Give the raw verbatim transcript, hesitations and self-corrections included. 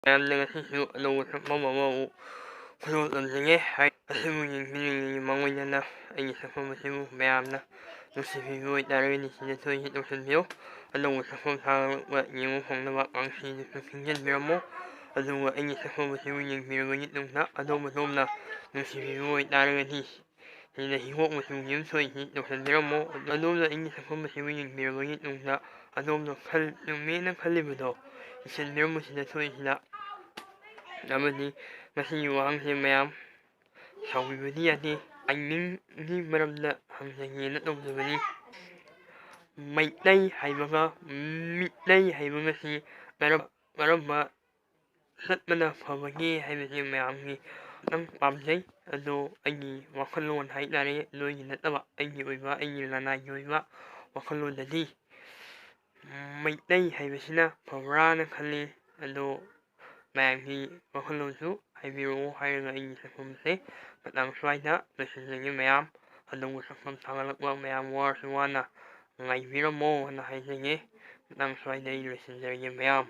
ꯃꯌꯥꯝꯗ ꯉꯁꯤꯁꯨ ꯑꯅꯧꯕ ꯁꯛꯐꯝ ꯑꯃ ꯑꯃꯨꯛ ꯐꯣꯡꯗꯣꯛꯂꯝꯖꯒꯦ꯫ ꯍꯥꯏ ꯑꯁꯤꯕꯨ ꯌꯦꯡꯕꯤꯔꯤꯉꯩꯒꯤ ꯃꯥꯡꯑꯣꯏꯅꯅ ꯑꯩꯒꯤ ꯁꯛꯐꯝ ꯑꯁꯤꯕꯨ ꯃꯌꯥꯝꯅ ꯅꯨꯡꯁꯤꯕꯤꯕ ꯑꯣꯏꯇꯥꯔꯒꯗꯤ ꯁꯤꯗ ꯁꯣꯏꯗꯅ ꯇꯧꯁꯤꯟꯕꯤꯌꯨ꯫ ꯑꯅꯧꯕ ꯁꯛꯐꯝ ꯊꯥꯒꯠꯂꯛꯄ ꯌꯦꯡꯕ ꯐꯪꯅꯕ ꯀꯥꯡꯁꯤꯗꯁꯨ ꯈꯤꯡꯖꯤꯟꯕꯤꯔꯝꯃꯨ꯫ ꯑꯗꯨꯒ ꯑꯩꯒꯤ ꯁꯛꯐꯝ ꯑꯁꯤꯕꯨ ꯌꯦꯡꯕꯤꯔꯕ ꯃꯇꯨꯡꯗ ꯑꯗꯣꯝ ꯑꯗꯣꯝꯅ ꯅꯨꯡꯁꯤꯕꯤꯕ ꯑꯣꯏꯇꯥꯔꯒꯗꯤ ꯁꯤꯗ ꯍꯤꯒꯣꯛ ꯃꯆꯨꯒꯤ ꯑꯃ ꯊꯣꯛꯏꯁꯤ ꯇꯧꯁꯤꯟꯕꯤꯔꯝꯃꯣ꯫ ꯑꯗꯣꯝꯅ ꯑꯩꯒꯤ ꯁꯛꯐꯝ ꯑꯁꯤꯕꯨ ꯌꯦꯡꯕꯤꯔꯕꯒꯤ ꯇꯨꯡꯗ ꯑꯗꯣꯝꯅ ꯈꯜ-, ꯆꯨꯝꯃꯦꯅ ꯈꯜꯂꯤꯕꯗꯣ ꯏꯁꯤꯟꯕꯤꯔꯝꯃꯨ ꯁꯤꯗ ꯊꯣꯛꯏꯁꯤꯗ꯫ ꯑꯃꯗꯤ ꯃꯁꯤꯒꯤ ꯋꯥꯍꯪꯁꯤ ꯃꯌꯥꯝ ꯁꯥꯎꯕꯤꯕꯗꯤ ꯌꯥꯗꯦ꯫ ꯑꯥꯏꯅꯤꯡꯒꯤ ꯃꯔꯝꯗ ꯍꯪꯖꯒꯦꯅ ꯇꯧꯖꯕꯅꯤ꯫ ꯃꯩꯇꯩ ꯍꯥꯏꯕꯒ ꯃꯤꯇꯩ ꯍꯥꯏꯕꯒꯁꯤ ꯀꯔꯝ-, ꯀꯔꯝꯕ ꯆꯠꯄꯅ ꯐꯕꯒꯦ ꯍꯥꯏꯕꯁꯤ ꯃꯌꯥꯝꯒꯤ ꯈꯤꯇꯪ ꯄꯥꯝꯖꯩ꯫ ꯑꯗꯣ ꯑꯩꯒꯤ ꯋꯥꯈꯜꯂꯣꯟ ꯍꯥꯏꯇꯥꯔꯦ, ꯅꯣꯏꯒꯤ ꯅꯠꯇꯕ, ꯑꯩꯒꯤ ꯑꯣꯏꯕ, ꯑꯩꯒꯤ ꯂꯅꯥꯏꯒꯤ ꯑꯣꯏꯕ ꯋꯥꯈꯜꯂꯣꯟꯗꯗꯤ ꯃꯩꯇꯩ ꯍꯥꯏꯕꯁꯤꯅ ꯐꯕ꯭ꯔꯥꯅ ꯈꯜꯂꯤ꯫ ꯑꯗꯣ ꯃꯌꯥꯝꯒꯤ ꯋꯥꯈꯜꯂꯣꯟꯁꯨ ꯍꯥꯏꯕꯤꯔꯛꯑꯣ ꯍꯥꯏꯔꯒ ꯑꯩꯒꯤ ꯁꯛꯐꯝꯁꯦ ꯃꯇꯥꯡ ꯁ꯭ꯋꯥꯏꯗ ꯂꯣꯏꯁꯤꯟꯖꯒꯦ꯫ ꯃꯌꯥꯝ ꯑꯅꯧꯕ ꯁꯛꯐꯝ ꯊꯥꯒꯠꯂꯛꯄ ꯃꯌꯥꯝ ꯋꯥꯔꯁꯨ ꯋꯥꯅ ꯉꯥꯏꯕꯤꯔꯝꯃꯣ ꯍꯥꯏꯅ ꯍꯥꯏꯖꯒꯦ꯫ ꯃꯇꯥꯡ ꯁ꯭ꯋꯥꯏꯗ ꯑꯩ ꯂꯣꯏꯁꯤꯟꯖꯔꯒꯦ ꯃꯌꯥꯝ꯫